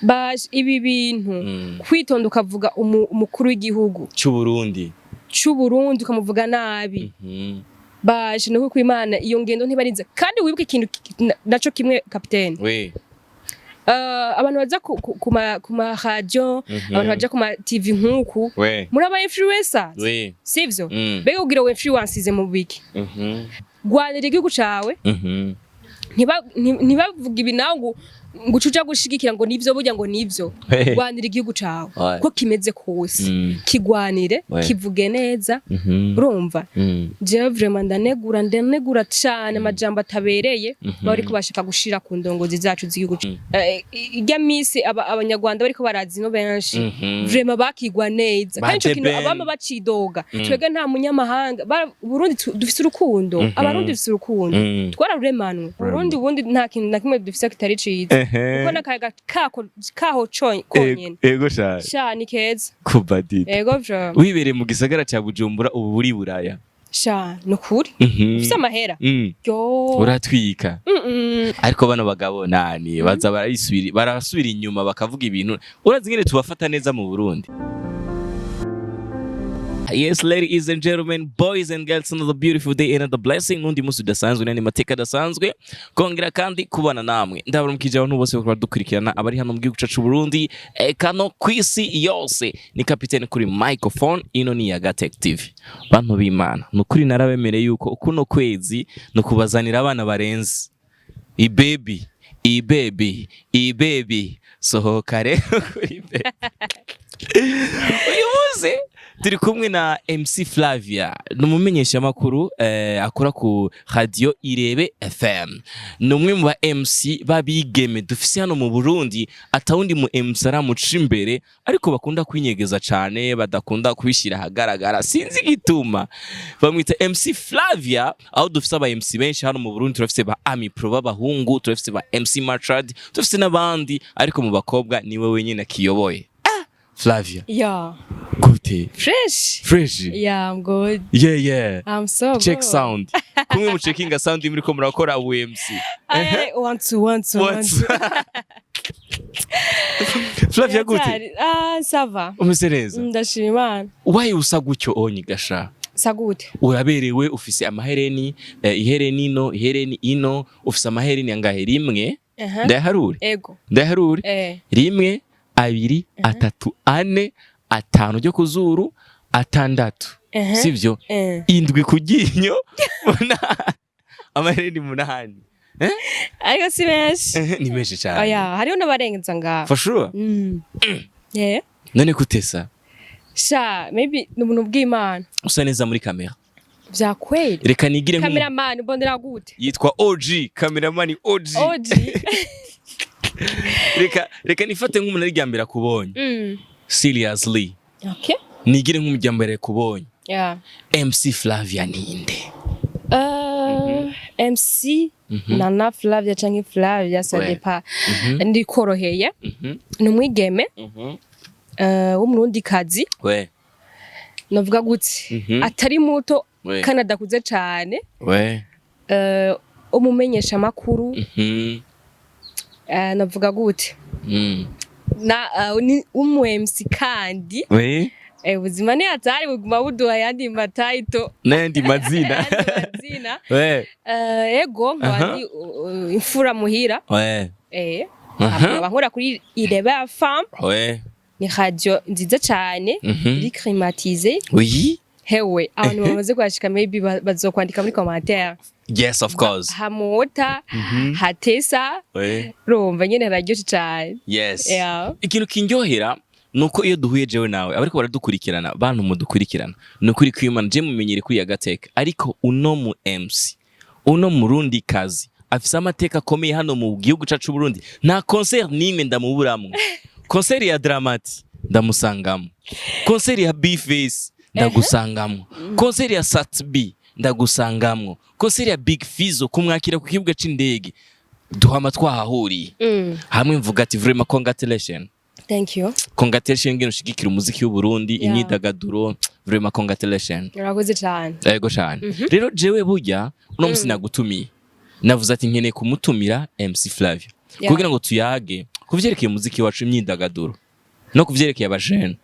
Baje ibi bintu kwitonda, ukavuga umukuru w'igihugu cy'u Burundi c'u Burundi, ukamuvuga nabi. Baje no ku Imana, iyo ngendo ntibarinze. Kandi wibuke ikintu naco kimwe, capitaine. We. Abantu baza ku ma radio, abantu baja ku ma TV nkuku, We. muri aba influencers, We. sivyo? Mm. Mbega kugira ngo influences mu biki? Gwanira igihugu cawe. Ntibavuga ibi nawe ngo uce uja gushigikira ngo nivyo, burya ngo nivyo. Hey. Gwanira igihugu cawe ko kimeze kose, kigwanire, kivuge neza. Urumva, jewe vraiment ndanegura, ndanegura cane amajambo atabereye bariko bashaka gushira ku ndongozi zacu z'igihugu. Irya misi abanyarwanda bariko baraza ino benshi, vraiment bakigwa neza. Ba Kandi ico kintu The Ben. abama bacidoga, twebwe nta munyamahanga. Burundi dufise urukundo, Abarundi dufise urukundo, twararuremanwe. Burundi ubundi nta kintu na kimwe dufise kitari ciza, kuko n'akayaga kako kaho konyene. Ego sha. Sha, ni keza. Kubadita. Ego vraiment. Wibereye mu gisagara ca Bujumbura, ubu buri Buraya. Sha, nukuri, ufise amahera yo. Uratwika. Ariko bano bagabo nani baza barayisubira, barasubira inyuma bakavuga ibintu. Urazi ngene tubafata neza mu Burundi. Yes, ladies and gentlemen, boys and girls, another beautiful day, another blessing. Nundi musi udasanzwe n'andi mateka adasanzwe. Kongera kandi kubana namwe. Ndabaramukije abantu bose bakora dukurikirana, abari hano mu gihugu cyacu Burundi, eka no kwisi yose. Ni kapitene kuri microphone, ino ni ya Gatech TV. Bantu b'Imana, nukuri narabemereye yuko kuno kwezi no kubazanira abana barenze. Ibebi, ibebi, ibebi, sohoka rero kuri baby. Uyu munsi turi kumwe na MC Flavia, ni umumenyeshamakuru akora ku radio Irebe FM. Ni umwe mu ba MC b'abigeme dufise hano mu Burundi, atawundi mu MC aramuca imbere, ariko bakunda kwinyegeza cane, badakunda kubishyira ahagaragara, sinzi igituma. Bamwita MC Flavia. Aho dufise aba MC benshi hano mu Burundi, turafise ba Ami Pro b'abahungu, turafise ba MC Machad, turafise n'abandi, ariko mu bakobwa niwe wenyine akiyoboye. Ah, Flavia. Yeah. Gute? Fresh. Fresh. Yeah, I'm good. I'm so good. Check sound, kumwe mu checkinga sound muriko murakora UMC. Ay, one two one two one What? two. Flavia, gute? Yatari. Ah, ça va. Umeze neza? Ndashima Imana. Waye usa gutyo onye gasha? Sa gute? Uraberewe, ufise amahereni, ihereni ino, ihereni ino, ufise amahereni angahe? Rimwe? Aha. Ndayaharure? Ego. Ndayaharure? Eh. Rimwe, abiri, atatu, ane, atanu ryo kuzuru, atandatu, sivyo? Eh. Indwi ku ryinyo, munani, amahereni 8. Ariko si menshi. Ni menshi cyane. Oya, hariho n'abarenza ngaho. For sure. Yeah. None kutesa? Sha, maybe ni ubuntu bw'Imana. Usa neza muri kamera. Vya kweli. Reka nigire Cameraman, mbonera gute? Yitwa OG, cameraman OG. OG. Reka nifate nk'umuntu ari mbere akubonye. Seriously. Nigire nk'umujyambere akubonye. MC Flavia ninde? MC Nana Flavia canke Flavia, ça dépend. Ndikoroheye. Ni umwigeme w'umurundi kazi. Novuga gute? Atari muto kandi adakuze cane. Umumenyesha makuru. Navuga gute? Na ni umu MC kandi. Ubuzima ni hatari, buguma buduha ayandi matayito. N'ayandi mazina. Ayandi mazina. Ego, nkaba ndi imfura muhira. Nkaba nkora kuri Irebe FM. Ni radio nziza cane, iri climatisée. Hewe, abantu bamaze kuhashika maybe bazokwandika muri commentaire. Yes, of course. Hamota hatesa. Urumva nyene hararyoshe cane. Yes. Yeah. Ikintu kindyohera nuko iyo duhuye jewe nawe, abariko baradukurikirana, bantu mudukurikirana, ni ukuri kw'Imana, je mumenyere kuri Agateka, ariko uno mu MC, uno murundi kazi afise amateka akomeye hano mu gihugu cacu Burundi, nta concert nimwe ndamuburamwo. Concert ya Dramati ndamusangamo, concert ya Bface ndagusangamo, concert ya Satb ndagusangamwo, concert ya Big Fizzo kumwakira ku kibuga c'indege duhama twahahuriye. Hamwe mvuga ati vraiment congratulation. Thank you. Congratulation ngene ushigikira umuziki w'u Burundi, imyidagaduro, vraiment congratulation. Urakoze cane. Yego cyane. Rero jewe burya uno musi nagutumiye, navuze ati nkeneye kumutumira MC Flavia kugira ngo tuyage. Ku vyerekeye umuziki wacu, imyidagaduro, no ku vyerekeye abajene,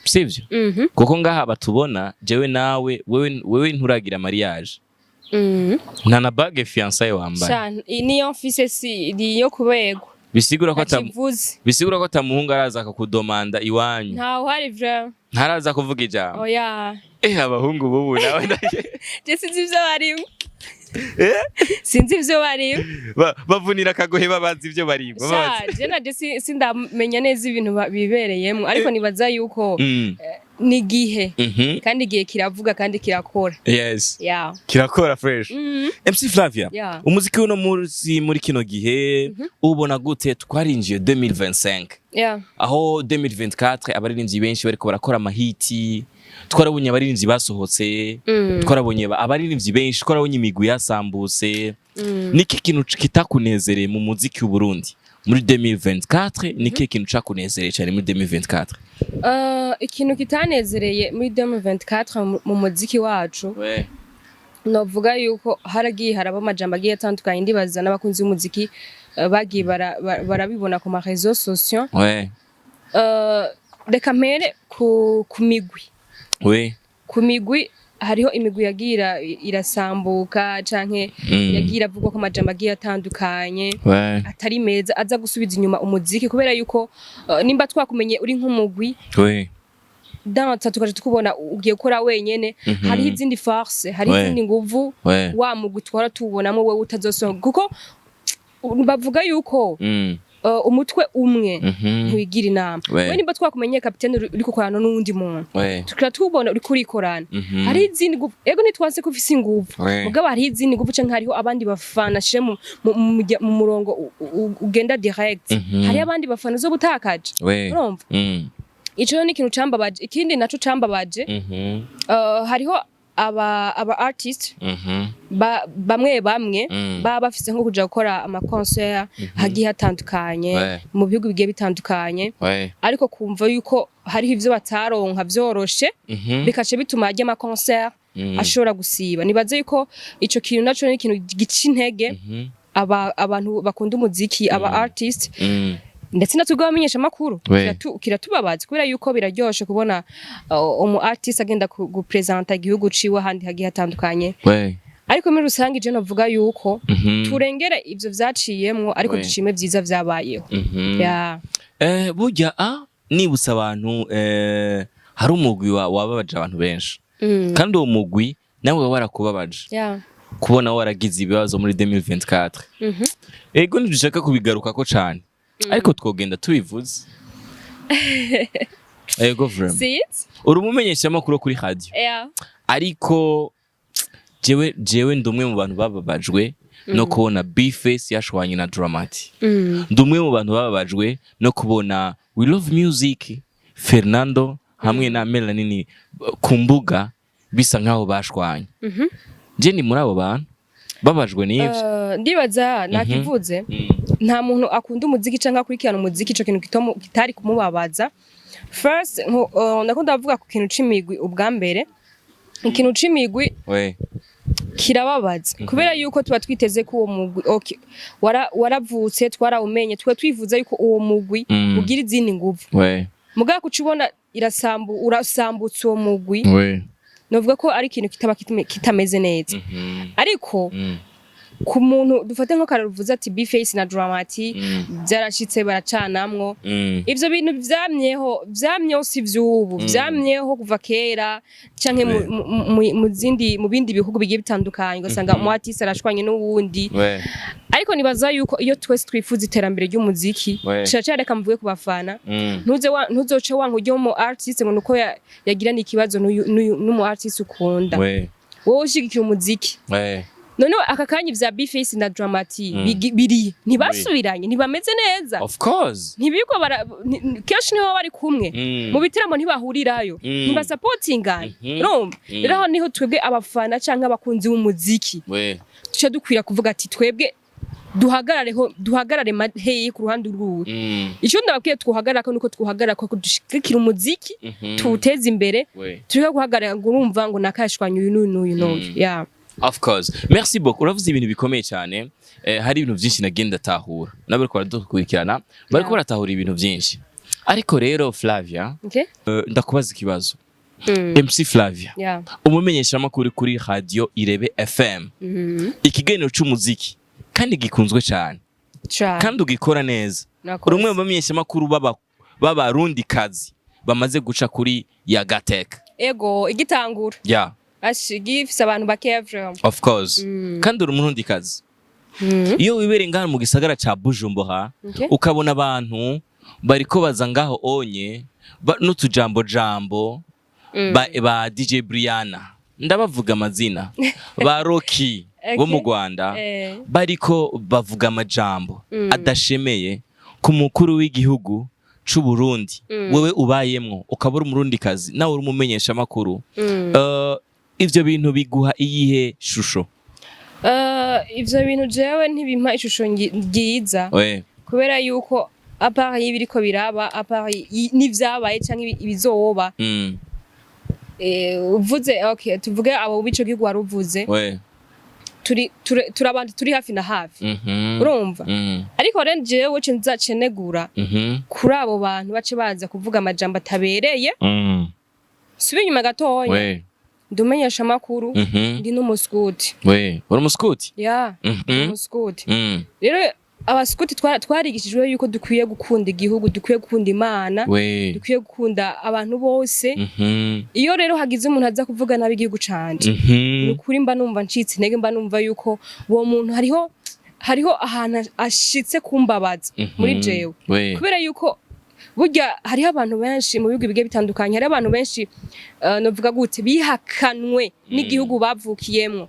sivyo? Mhm. Kuko ngaha batubona jewe nawe, wewe nturagira mariage, nta na bague fiançailles wambaye. Sha, niyo mfise si niyo kuberwa. Bisigura ko Ntakivuze. Bisigura ko atamuhungu araza akakudomanda iwanyu. Ntawe uhari vraiment. Ntaraza kuvuga ijambo? Oya. Abahungu bubu nawe Je sinzi ivyo barimo, sinzi ivyo barimo. Bavunira akagohe, babazi ivyo barimo. Sha, je naje sindamenya neza ibintu bibereyemwo, ariko nibaza yuko ni igihe, kandi igihe kiravuga kandi kirakora. Yeah. Kirakora fresh. MC Flavia, umuziki uno munsi, muri kino gihe, ubona gute? Twarinjiye 2025, aho 2024 abaririmbyi benshi bariko barakora amahiti. Twarabonye abaririmbyi basohotse, twarabonye abaririmbyi benshi, twarabonye imigwi yasambutse. Niki kintu kitakunezereye mu muziki w'u Burundi muri 2024? Niki kintu cakunezereye cyane muri 2024? Ikintu kitanezereye muri 2024 mu muziki wacu, novuga yuko haragiye haraba amajambo agiye atandukanye. Ndibaza n'abakunzi b'umuziki bagiye barabibona ku ma réseaux sociaux. Reka mpere ku migwi. Ku migwi, hariho imigwi yagiye irasambuka canke yagiye iravugwa ko amajambo agiye atandukanye atari meza, aza gusubiza inyuma umuziki, kubera yuko nimba twakumenye uri nk'umugwi, dansa tukaja tukubona ugiye gukora wenyene, hariho izindi force, hariho izindi nguvu wa mugwi twara tuwubonamo wewe utazosohoka, kuko bavuga yuko umutwe umwe ntiwigira inama. We nimba twakumenye kapitene uri gukorana n'uwundi muntu, tukaba tubona uriko urikorana, hariho izindi nguvu. Ego, ntitwanse ko ufise inguvu, mugabo hariho izindi nguvu canke hariho abandi bafana shire mu murongo ugenda direct. Hariho abandi bafana zo butakaje. Urumva, ico rero ni ikintu cambabaje. Ikindi naco cambabaje, hariho aba artist bamwe bamwe baba bafise nko kuja gukora ama concert hagiye hatandukanye mu bihugu bigiye bitandukanye, ariko kumva yuko hariho ivyo bataronka vyoroshe, bikaca bituma arya ama concert ashobora gusiba. Nibaze yuko ico kintu naco ni ikintu gica intege abantu bakunda umuziki, aba artist, ndetse natwe abamenyesha amakuru. Kiratubabaza kubera yuko biraryoshe kubona umu artist agenda gupresenta igihugu ciwe ahandi hagiye hatandukanye. Ariko muri rusange je novuga yuko turengere ivyo vyaciyemwo, ariko dushime vyiza vyabayeho. Yeah. Burya nibutsa abantu, hari umugwi wababaje abantu benshi, kandi uwo mugwi nawe waba warakubabaje kubona waragize ibibazo muri 2024. Ego, ntidushaka kubigarukako cane, ariko twogenda tubivuze. Ego, vraiment. Sinzi. Uri umumenyeshamakuru kuri radio, ariko jewe ndi umwe mu bantu bababajwe no kubona Bface yashwanye na Dramati. Ndi umwe mu bantu bababajwe no kubona We Love Music, Fernando hamwe na Melanini ku mbuga bisa nkaho bashwanye. Je ni muri abo bantu babajwe n'ivyo. Ndibaza nakivuze, nta muntu akunda umuziki canke akurikirana umuziki ico kintu kitari kumubabaza. First, ndakunda kuvuga ku kintu c'imigwi. Ubwa mbere, ikintu c'imigwi kirababaza kubera yuko tuba twiteze ko uwo mugwi, okay, waravutse, twarawumenye, tuba twifuza yuko uwo mugwi ugira izindi nguvu. Mugabo kuca ubona urasambutse uwo mugwi, novuga ko ari ikintu kitaba kitameze neza. Ariko ku muntu dufate nko karavuze ati Bface na Dramati byarashitse baracanamwo, ivyo bintu vyamyeho, vyamyeho, si vy'ubu, vyamyeho kuva kera, canke mu zindi, mu bindi bihugu bigiye bitandukanye, ugasanga umu artiste arashwanye n'uwundi. Ariko nibaza yuko iyo twese twifuza iterambere ry'umuziki, ca reka mvuge ku bafana, ntuzoce wanka ujye mu artiste ngo nuko yagirana ikibazo n'umu artiste ukunda. Wowe ushigikira umuziki. Noneho aka kanya vya Bface na Dramati biri ntibasubiranye, ntibameze neza. Of course. Ntibigwa bara kenshi niho bari kumwe mu bitaramo, ntibahurirayo, ntibasapotingana. Urumva rero, aho niho twebwe abafana canke abakunzi b'umuziki tuca dukwira kuvuga ati twebwe duhagarareho, duhagarare hehe ku ruhande uruhe. Ico ndababwiye twuhagarara nuko twuhagarara ko dushigikira umuziki, tuwuteze imbere. Tureke guhagarara ngo urumva ngo nakashwanya uyu n'uyu n'uyu n'uyu, yeah. Of course, merci beaucoup. Uravuze ibintu bikomeye cyane. Hari ibintu byinshi nagenda tahura, nabo bariko baradukurikirana bariko baratahura ibintu byinshi. Ariko rero Flavia, ndakubaza ikibazo. MC Flavia, umumenyeshamakuru kuri Radio Irebe FM, ikiganiro c'umuziki kandi gikunzwe cyane, Cane. kandi ugikora neza. Nakoze. Uri umwe mu bamenyeshamakuru b'abarundi kazi bamaze guca kuri Yagatek. Ego, igitangura. Ashi gifise abantu bakeya vraiment. Of course. Kandi uri umurundi kazi. Iyo wibereye ngaho mu gisagara ca Bujumbura, ukabona abantu bariko baza ngaho onye n'utujambo jambo, ba DJ Briana, ndabavuga amazina, ba Rocky bo mu Rwanda, bariko bavuga amajambo adashemeye ku mukuru w'igihugu c'u Burundi, wewe ubayemwo, ukaba uri umurundi kazi, nawe uri umumenyesha makuru, ivyo bintu biguha iyihe shusho? Ivyo bintu jewe ntibimpa ishusho ryiza, kubera yuko à part y'ibiriko biraba, à part n'ivyabaye canke ibizoba, uvuze, okay, tuvuge abo b'ico gihugu wari uvuze, turi abantu turi hafi na hafi, urumva? Ariko rero jewe ce nzacenegura kuri abo bantu bace baza kuvuga amajambo atabereye. Subi inyuma gatoya. Ndumenyesha amakuru, ndi n'umuskuti. We, uri umuskuti? Ya, umuskuti. Rero abaskuti twarigishijwe yuko dukwiye gukunda igihugu, dukwiye gukunda Imana, dukwiye gukunda abantu bose. Iyo rero hagize umuntu aza kuvuga nabi igihugu canje, ni ukuri mba numva ncitse intege, mba numva yuko uwo muntu hariho ahantu ashitse kumbabaza muri jewe, kubera yuko burya hariho abantu benshi mu bihugu bigiye bitandukanye, hariho abantu benshi, novuga gute, bihakanwe n'igihugu bavukiyemwo.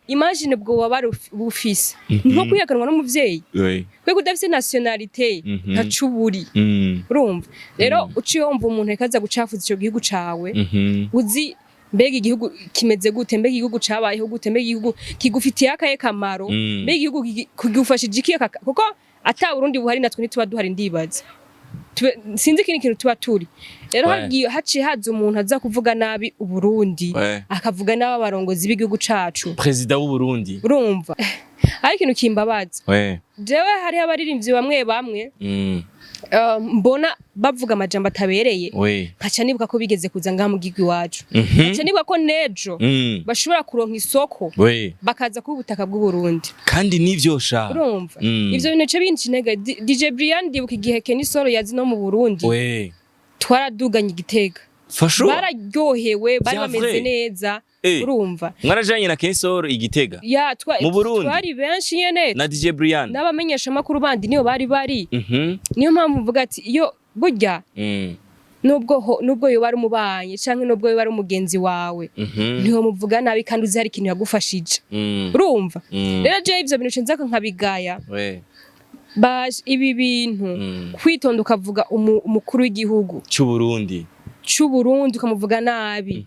Imagine ubwo bubabare bufise nko kwihakanwa n'umuvyeyi, kubera udafise nationalité, ntaco uburi. Urumva rero, uciye wumva umuntu reka aza gucafuza ico gihugu cawe, uzi mbega igihugu kimeze gute, mbega igihugu cabayeho gute, mbega igihugu kigufitiye akahe kamaro, mbega igihugu kigufashije iki kuko ata Burundi buhari natwe ntituba duhari, ndibaza. Sinzi ikindi kintu tuba turi. Rero haciye haza umuntu aza kuvuga nabi Uburundi, akavuga nabi abarongozi b'igihugu cacu, Perezida w'u Burundi. Urumva hari ikintu kimbabaza. Jewe hariho abaririmbyi bamwe bamwe, mbona bavuga amajambo atabereye, nkaca nibuka ko bigeze kuza ngaha mu gihugu iwacu, nkaca nibuka ko nejo bashobora kuronka isoko, bakaza kuba ubutaka bw'u Burundi. Kandi nivyo sha. Urumva, ivyo bintu bice binca intege. DJ Brian, ndibuka igihe Kenny Solo yazi no mu Burundi, twaraduganye Igitega. For sure. Bararyohewe, bari Vya bameze vrai? neza. Urumva? Mwarajanye na Kenny Solo Igitega? Ya, Mu Burundi? twari benshi nyene. Na DJ Brian? N'abamenyeshamakuru bandi niyo bari bari. Niyo mpamvu mvuga ati iyo burya nubwo yoba ari umubanyi canke nubwo yoba ari umugenzi wawe, ntiwomuvuga nabi kandi uzi hari ikintu yagufashije. Urumva? Rero jewe ivyo bintu nza nkabigaya. Baje ibi bintu kwitonda ukavuga umukuru w'igihugu C'u Burundi. c'u Burundi, ukamuvuga nabi,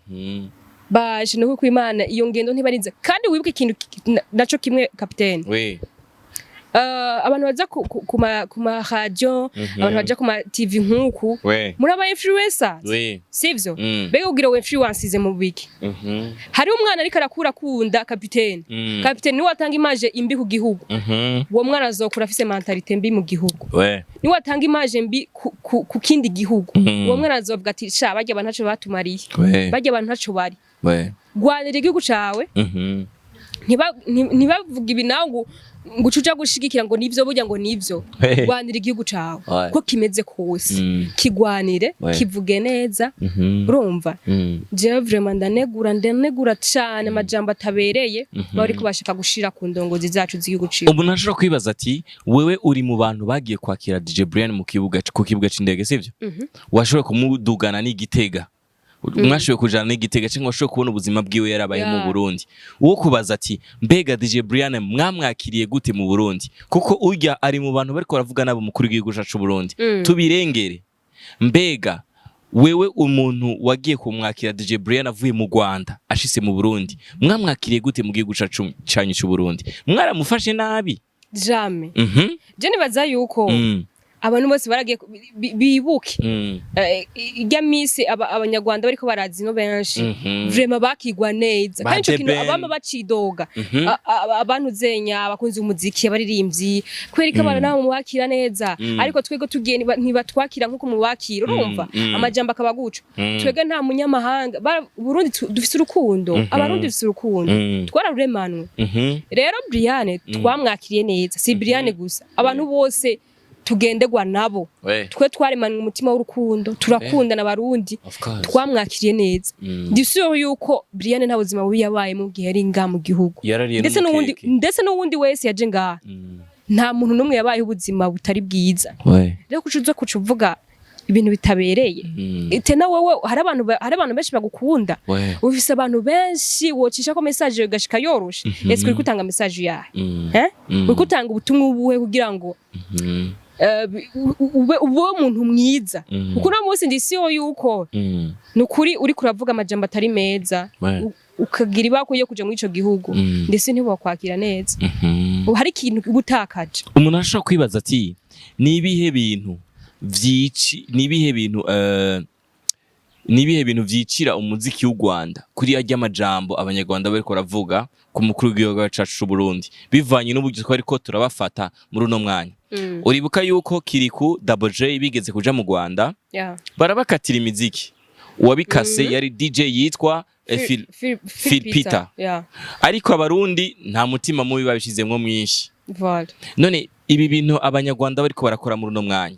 baje no ku Imana iyo ngendo ntibarize. Kandi wibuke ikintu naco kimwe, kapitene. Abantu baza ku ma radio, abantu baja ku ma TV nkuku, muri aba influencers, sivyo? Mbega kugira ngo influences mu biki? Hariho umwana ariko arakura akunda kapitene. Kapitene niwe atanga image imbi ku gihugu, uwo mwana azokura afise mentalité mbi mu gihugu. Niwe atanga image mbi ku kindi gihugu, uwo mwana azovuga ati: "Sha, barya abantu ntaco batumariye, barya abantu ntaco bari." Gwanira igihugu cawe. Ntibavuga ibi nawe ngo uce uja gushigikira ngo nivyo, burya ngo nivyo. Gwanira igihugu cawe, ko kimeze kose, kigwanire, kivuge neza. Urumva? Jewe vraiment ndanegura, ndanegura cane amajambo atabereye bariko bashaka gushira ku ndongozi zacu z'igihugu ciwe. Umuntu ashobora kwibaza ati: wewe uri mu bantu bagiye kwakira DJ Brian mu kibuga, ku kibuga c'indege, sivyo? Mhm. Washoboye kumudugana n'Igitega, mwashoboye kujana n'Igitega, cyangwa washoboye kubona ubuzima bwiwe yarabaye mu Burundi. Uwo kubaza ati: mbega DJ Brian mwamwakiriye gute mu Burundi? Kuko urya ari mu bantu bariko baravuga nabo mukuru w'igihugu cacu Burundi. Tubirengere. Mbega wewe umuntu wagiye kumwakira DJ Brian avuye mu Rwanda ashitse mu Burundi, mwamwakiriye gute mu gihugu cacu canyu c'u Burundi? Mwaramufashe nabi? Jamais. Je nibaza yuko Abantu bose baragiye bibuke irya misi abanyarwanda bariko baraza ino benshi, vraiment bakigwa neza. Ba Kandi ico kintu The Ben. abama bacidoga. Abantu zenya abakunzi b'umuziki, abaririmbyi, kubera ko abantu nabo mubakira neza, ariko twebwe tugiye ntibatwakira nkuko mubakira, urumva? Amajambo akaba guco. Twebwe nta munyamahanga. Burundi dufise urukundo. Abarundi dufise urukundo, twararuremanwe. Rero Brian twamwakiriye neza. Si Brian gusa, abantu bose tugendegwa nabo. Twe twaremanywe umutima w'urukundo, turakundana abarundi. Of course. Twamwakiriye neza. Ndisuye yuko Brian nta buzima bubi yabaye mu gihe yari ngaha mu gihugu. Yarariye Ndetse n'uwundi, n'umukeke. ndetse n'uwundi wese yaje ngaha, nta muntu n'umwe yabayeho ubuzima butari bwiza. Rero kuca uza kuca uvuga ibintu bitabereye, tena wewe hari abantu benshi bagukunda. Ufise abantu benshi wocisha ko message igashika yoroshe. Ese uriko utanga message yahe? Eh? Uriko utanga ubutumwa ubuhe kugira ngo ube umuntu mwiza? Kuko uno munsi ndisiyo yuko nukuri uriko uravuga amajambo atari meza, ukagira ibako yo kuja muri ico gihugu, ndetse ntibokwakira neza. Ubu hari ikintu uba utakaje. Umuntu arashobora kwibaza ati ni ibihe bintu vyicira umuziki w'u Rwanda kuri arya majambo abanyarwanda bariko baravuga ku mukuru w'igihugu cacu c'u Burundi, bivanye n'uburyo twariko turabafata muri uno mwanya? Uribuka yuko Kiriku, Double J bigeze kuja mu Rwanda, barabakatira imiziki. Uwabikase yari DJ yitwa Phil Peter. Ariko abarundi nta mutima mubi babishizemwo mwinshi. Voilà. None ibi bintu abanyarwanda bariko barakora muri uno mwanya,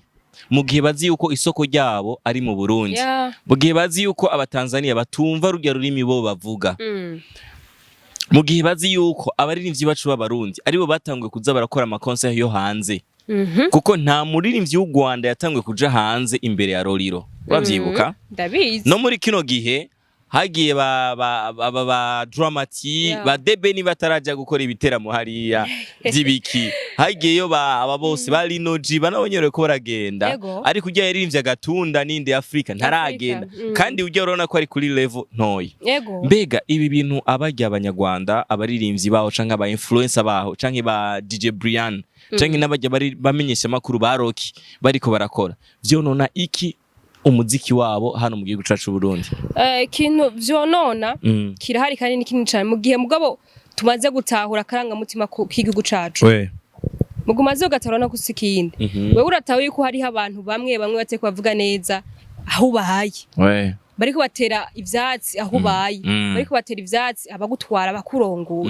mu gihe bazi yuko isoko ryabo ari mu Burundi, mu gihe bazi yuko abatanzania batumva rurya rurimi bo bavuga, mu gihe bazi yuko abaririmbyi bacu b'abarundi aribo batanguye kuza barakora ama concert yo hanze, kuko nta muririmbyi w'u Rwanda yatanguye kuja hanze imbere ya Roriro, uravyibuka? Ndabizi. No muri kino gihe hagiye ba Dramati, ba Debeni bataraja gukora ibiteramo hariya vy'ibiki, hagiyeyo ba aba bose ba Linoji banabonyerewe ko baragenda. Ariko ujya yaririmbye agatunda ninde Afrika ntaragenda. Kandi ujya urabona ko ari kuri level ntoya. Mbega ibi bintu abarya abanyarwanda, abaririmbyi baho canke aba influencer baho canke ba DJ Brian canke n'abarya bari bamenyesha makuru ba Rocky bariko barakora, vyonona iki umuziki wabo hano mu gihugu cacu Burundi? Ikintu vyonona kirahari kandi ni kinini cane mu gihe mugabo tumaze gutahura akarangamutima k'igihugu cacu. Mugumaze ugatahura no gusa ikindi, wewe uratawe yuko hariho abantu bamwe bamwe bateko bavuga neza aho ubaye, bariko batera ivyatsi aho ubaye, bariko batera ivyatsi abagutwara, abakurongora.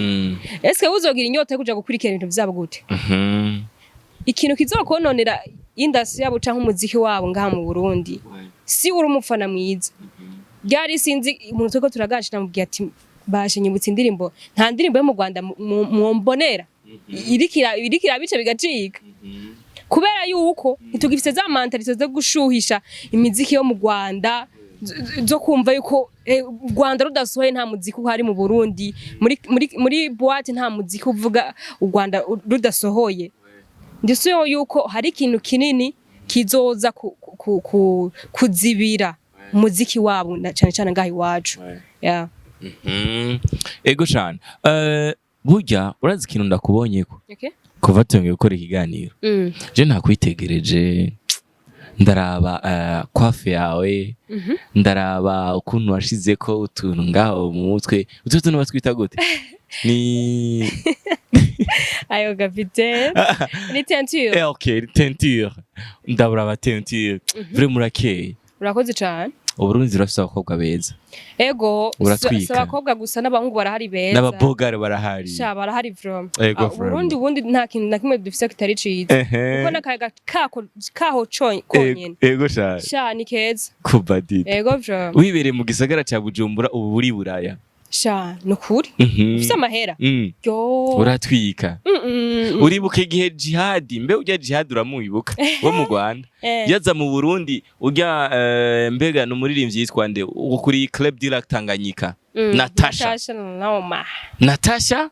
Eske uzogira inyota yo kuja gukurikirana ibintu vyabo gute? Ikintu kizokononera industry yabo canke umuziki wabo ngaha mu Burundi, si uri umufana mwiza ryari, sinzi umuntu turiko turaganira, namubwiye ati bashe nyibutse indirimbo, nta ndirimbo yo mu Rwanda mwombonera irikira bice bigacika, kubera yuko ntitugifise za mentalité zo gushuhisha imiziki yo mu Rwanda, zo kumva yuko u Rwanda rudasohoye nta muziki uhari mu Burundi, muri boîte nta muziki uvuga u Rwanda rudasohoye. Ndetse yuko hari ikintu kinini kizoza kuzibira umuziki wabo na cane cane ngaha iwacu. Yeah. Ego cane. Burya urazi ikintu ndakubonyeko? Okay. Kuva tuongeye gukora ikiganiro, je nakwitegereje, ndaraba coiffe yawe, ndaraba ukuntu washizeko utuntu ngaho mu mutwe. Utwo tuntu batwita gute? Ni Ayo capitaine, ni teinture. Ok, teinture. Ndabura teinture, vraiment urakeye. Urakoze cane. Uburundi burafise abakobwa beza. Ego. Uratwika. Si abakobwa gusa, n'abahungu barahari beza. N'ababogare barahari. Sha, barahari from. Ego, Ah, from. Uburundi ubundi nta kintu na kimwe dufise kitari ciza, kuko n'akayaga kako kaho konyene. Ego sha. Sha, ni keza. Kubadita. Ego from. Wibereye mu gisagara ca Bujumbura ubu buri Buraya. Sha, nukuri ufise amahera, yo. Uratwika. Uribuka igihe Jihadi, mbe ujya Jihadi uramuwibuka wo mu Rwanda, yaza mu Burundi ujya mbega ni umuririmbyi yitwa nde uwo kuri Club du Lac Tanganyika? Natasha. Natasha Noma. Natasha.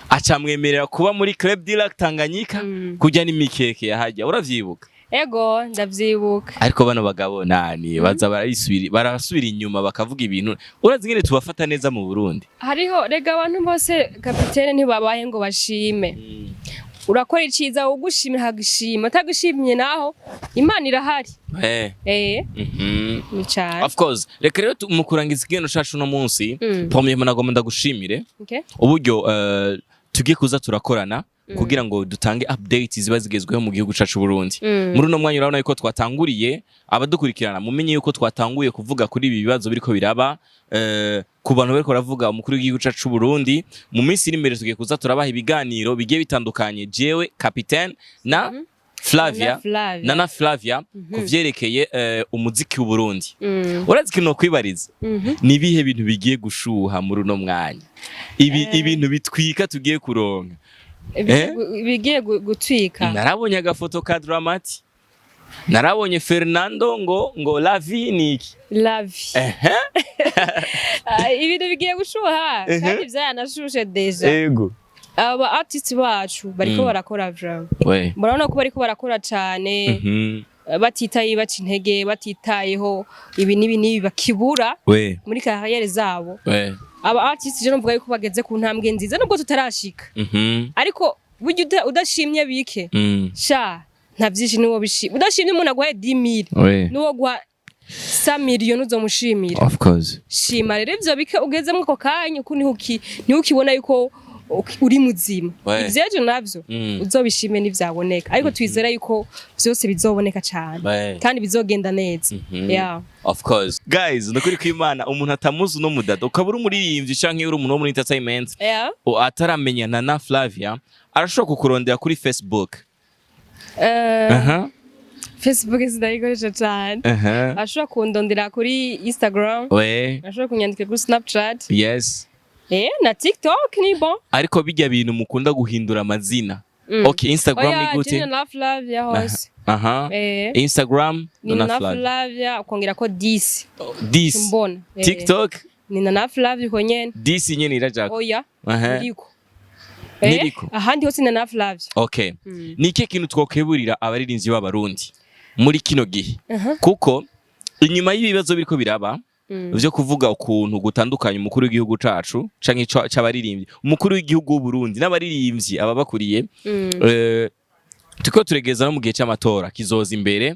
Acamwemerera kuba muri Club du Lac Tanganyika, kurya n'imikeke yahajya, uravyibuka? Ego, ndavyibuka. Ariko bano bagabo nani baza barasubira inyuma bakavuga ibintu. Urazi ngene tubafata neza mu Burundi. Hariho rega abantu bose, kapitene, ntibabaye ngo bashime. Urakora iciza, ugushimira akagushima, atagushimye naho Imana irahari. Ni cane. Of course. Reka rero mu kurangiza ikiganiro cacu uno munsi, premièrement nagomba ndagushimire uburyo tugiye kuza turakorana kugira ngo dutange update ziba zigezweho mu gihugu cacu Burundi. Muri uno mwanya urabona yuko twatanguriye, abadukurikirana mumenye yuko twatanguye kuvuga kuri ibi bibazo biriko biraba ku bantu bariko baravuga umukuru w'igihugu cacu Burundi. Mu minsi iri imbere tugiye kuza turabaha ibiganiro bigiye bitandukanye, jewe Capitaine na Flavia. Na Flavia. Nana Flavia, ku vyerekeye umuziki w'u Burundi. Urazi ikintu nokwibariza? Ni ibihe bintu bigiye gushuha muri uno mwanya, ibi ibintu bitwika tugiye kuronka? Bigiye gutwika. Narabonye agafoto ka Dramati, narabonye Fernando ngo la vie ni iki? La vie. Ah, ibintu bigiye gushuha kandi vyaranashushe déjà. Aba artist bacu bariko barakora vraiment. Murabona ko bariko barakora cane, batitaye, baca intege, batitayeho ibi n'ibi n'ibi bakibura muri carrière zabo. Aba artist je novuga yuko bageze ku ntambwe nziza nubwo tutarashika, ariko burya udashimye bike, sha, nta vyinshi niwo bishima. Udashimye umuntu aguhaye 10,000, nuwo guha 100 miliyoni uzomushimira. Of course. Shima rero ivyo bike ugezemwo ako kanya, uko niho ukibona yuko uri muzima. Ivyejo navyo uzobishime nivyaboneka, ariko twizera yuko vyose bizoboneka cane kandi bizogenda neza. Yeah. Of course, guys, nukuri kw'Imana, umuntu atamuzi uno mudada, ukaba uri umuririmbyi canke uri umuntu wo muri entertainment, ataramenya Nana Flavia, arashobora kukurondera kuri Facebook. Facebook sindayikoresha cane. Ashobora kundondera kuri Instagram, ashobora kunyandikira kuri Snapchat, na TikTok ni bon. Ariko bijya bintu mukunda guhindura amazina. Okay, Instagram Oya, ni gute? Jina na Flavia hose. Instagram Ni Nana Nana Flavia. Flavia, ukongera ko 10. 10. Mbona. TikTok? Ni Nana Flavia uko nyene. 10 nyene irajako? Oya. Niriko. Niriko. Ahandi hose ni Nana Flavia. Okay, ni ikihe kintu twokeburira abaririmbyi b'Abarundi muri kino gihe, kuko inyuma y'ibibazo biriko biraba vyo kuvuga ukuntu gutandukanya umukuru w'igihugu cacu canke c'abaririmbyi, umukuru w'igihugu w'u Burundi n'abaririmbyi ababakuriye, turiko turegeza no mu gihe c'amatora kizoza imbere,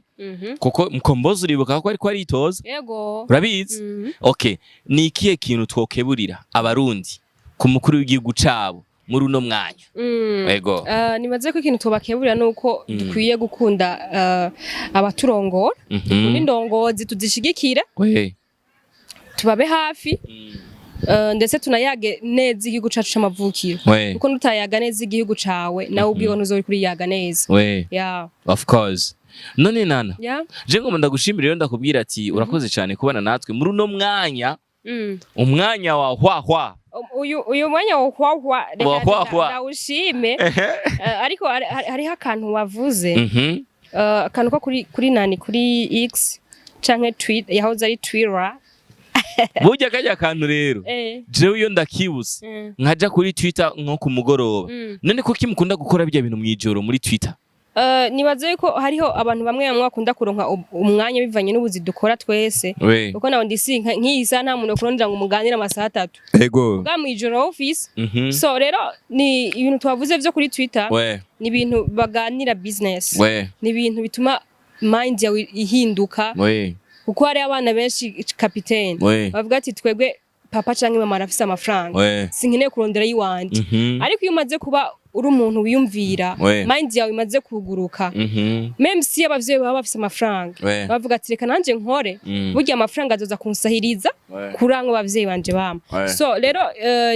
kuko Mkombozi uribuka ko ariko aritoza? Yego. Urabizi? Mhm. Okay, ni ikihe kintu twokeburira Abarundi ku mukuru w'igihugu cabo muri uno mwanya? Ego. Nibaze ko ikintu tubakeburira nuko dukwiye gukunda abaturongora, dukunda indongozi, tuzishigikire, tubabe hafi, ndetse tunayage neza igihugu cacu c'amavukiro, kuko nutayaga neza igihugu cawe, nawe ubwiwe ntuzori kuriyaga neza. Yeah. Of course. None Nana, je ngomba ndagushimira rero, ndakubwira ati urakoze cyane kubana natwe muri uno mwanya, umwanya wa hwahwa. Uyu mwanya wa hwahwa, reka Wa hwahwa. ndawushime. Ariko hariho akantu wavuze, akantu ko kuri nani, kuri X canke Twitter, yahoze ari Twitter. Burya kajya kantu rero, jewe iyo ndakibutse, nkaja kuri Twitter nko ku mugoroba. None kuki mukunda gukora bijya bintu mw'ijoro muri Twitter? Nibaze yuko hariho abantu bamwe bamwe bakunda kuronka umwanya bivanye n'ubuzi dukora twese, kuko nawe ndisi nk'iyi saha nta muntu kurondera ngo muganire amasaha 3 bwa mw'ijoro office. So rero ni ibintu twavuze vyo kuri Twitter, ni ibintu baganira business, ni ibintu bituma mind yawe ihinduka, kuko hari abana benshi, capitaine, bavuga ati twebwe papa canke mama arafise amafaranga, sinkeneye kurondera yiwanje. Ariko iyo umaze kuba uri umuntu wiyumvira, mind yawe imaze kuguruka, même si abavyeyi baba bafise amafaranga, bavuga ati reka nanje nkore, burya amafaranga azoza kunsahiriza kurangwa abavyeyi banje bampa. So rero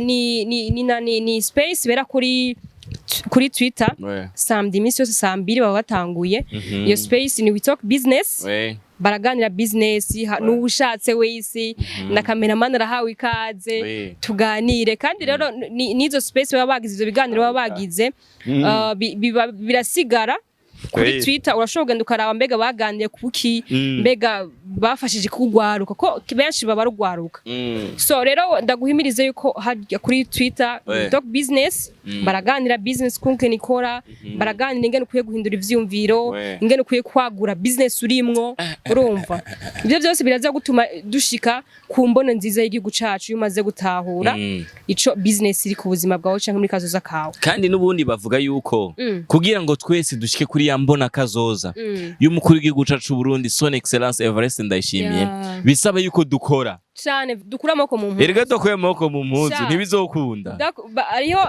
ni space bera kuri Twitter samedi, iminsi yose saa 2 baba batanguye. Iyo space ni We Talk Business. Baraganira business, n'uwushatse wese, na cameraman arahawe ikaze, tuganire. Kandi rero n'izo space baba bagize, ivyo biganiro baba bagize, biba birasigara kuri Twitter. Urashobora kugenda ukaraba mbega baganiriye kuki, mbega Bafashije kugwaruka, ko benshi baba rugwaruka. So rero ndaguhimirize yuko harya kuri Twitter, Talk Business, baraganira business kungene ikora, baraganira ingene ukwiye guhindura ivyiyumviro, ingene ukwiye kwagura business urimwo. Urumva, ibyo byose biraza gutuma dushika ku mbono nziza y'igihugu cacu iyo umaze gutahura ico business iri ku buzima bwawe canke muri kazoza kawe. Kandi n'ubundi bavuga yuko kugira ngo twese dushike kuri ya mbona kazoza y'umukuru w'igihugu cacu Burundi, Son Excellence Evariste Ndayishimiye, bisaba yuko dukora. Cane, dukura amaboko mu mpuzu. Erega dukuye amaboko mu mpuzu, ntibizokunda. Hariho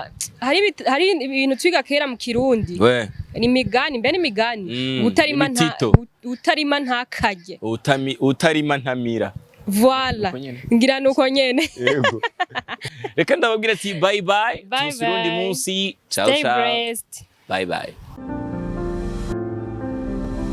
hari ibintu twiga kera mu Kirundi, ni imigani, mbe n'imigani, utarima nta Imitito. Utarima ntakarye. Utarima ntamira. Voilà. Uko nyene. Ngira nuko nyene. Yego, reka ndababwira ati bye bye. Bye Tuzosubira undi bye. munsi. Ciao Stay ciao. blessed. Bye bye.